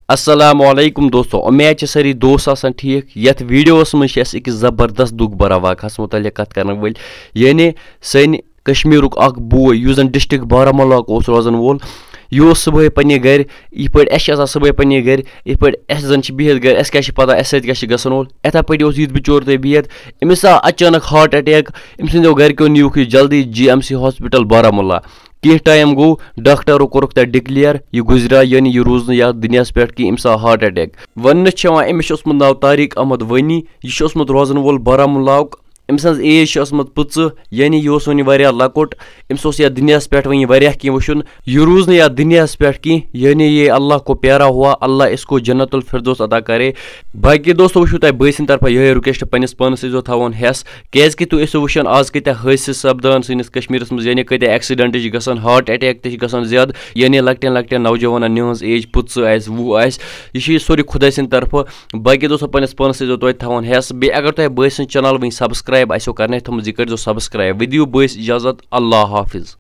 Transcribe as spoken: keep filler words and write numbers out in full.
السلام علیکم دوستو، امید چھِ سٲری دوست آسان ٹھیٖک۔ یتھ ویڈیوس منٛز چھِ أسۍ أکِس زبردست دُکھ بھرا واقعس متعلق کتھ کرن وٲلۍ، یعنی سٲنۍ کشمیرُک اکھ بوے یُس زن ڈسٹرکٹ بارہمولہ اوس روزان وول۔ یہِ اوس صبحٲے پننہِ گرِ، یِتھ پٲٹھۍ اَسہِ چھِ آسان صبحٲے پننہِ گرِ، یِتھ پٲٹھۍ اَسہِ زن چھِ بِہِتھ گرِ، اَسہِ کیٛاہ چھِ پتہ اَسہِ سۭتۍ کیٛاہ چھِ گژھان وول۔ یِتھے پٲٹھۍ اوس یہِ تہِ بِچور تہِ بِہِتھ، أمِس آو اچانک ہارٹ اٹیک۔ أمۍ سٕنٛدیو گرِکیو نیوٗکھ یہِ جلدی G M C hospital Baramulla. کینٛہہ ٹایم گوٚو، ڈاکٹرو کوٚرُکھ تَتہِ ڈکلیئر، یہِ گُزریو، یعنی یہِ روٗز نہٕ یَتھ دُنیاہَس پٮ۪ٹھ کینٛہہ، أمِس آو ہارٹ اٹیک۔ وننہٕ چھِ یِوان، أمِس چھُ اوسمُت ناو طارق احمد وٲنی، یہِ چھُ اوسمُت روزَن وول بارہمولاہُک۔ أمۍ سٕنٛز ایج چھِ ٲسمٕژ پٕنٛژٕہ، یعنی یہِ اوس وُنہِ واریاہ لۄکُٹ۔ أمِس اوس یَتھ دُنیاہَس پٮ۪ٹھ وۄنۍ واریاہ کینٛہہ وٕچھُن۔ یہِ روٗز نہٕ یَتھ دُنیاہَس پٮ۪ٹھ کینٛہہ، یعنی یہ اللہ کو پیارا ہوا، اللہ اس کو جنت الفردوس عطا کرے۔ باقی دوستو، وٕچھِو تۄہہِ بٲے سٕنٛدِ طرفہٕ یِہوٚے رِکویسٹ، پنٛنِس پانَس ٲسۍزیو تھاوان ہٮ۪س، کیٛازِکہِ تُہۍ ٲسِو وٕچھان آز کۭتیٛاہ حٲدثہٕ چھِ سپدان سٲنِس کشمیٖرس منٛز، یعنی کۭتیٛاہ ایکسیڈنٹ چھِ گژھان، ہارٹ اٹیک تہِ چھِ گژھان زیادٕ، یعنی لۄکٹٮ۪ن لۄکٹٮ۪ن نوجوانن، یِہٕنٛز ایج پٕنٛژٕہ آسہِ، وُہ آسہِ۔ یہِ چھُ یہِ سورُے خۄداے سٕنٛدِ طرفہٕ۔ باقی دوستو، پنٛنِس پانَس ٲسۍزیو تُہۍ تھاوان ہٮ۪س۔ بیٚیہِ اگر تۄہہِ بٲے سٕنٛز چینل وٕنہِ سبسکرایب آسیو کرنَے تھٲومٕژ، یہِ کٔرۍزیو سبسکرایب۔ وۄنۍ دِیِو بٲیِس اجازت، اللہ حافظ۔